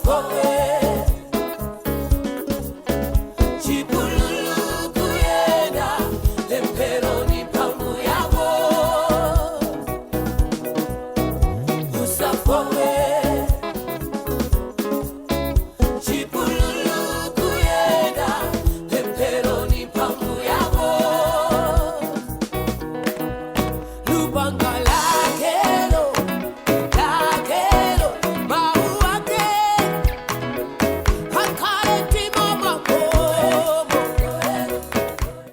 Usafoke chipululu kuyenda pemphero ni mphamvu yako. Usafoke chipululu kuyenda pemphero ni mphamvu yako. Lupanga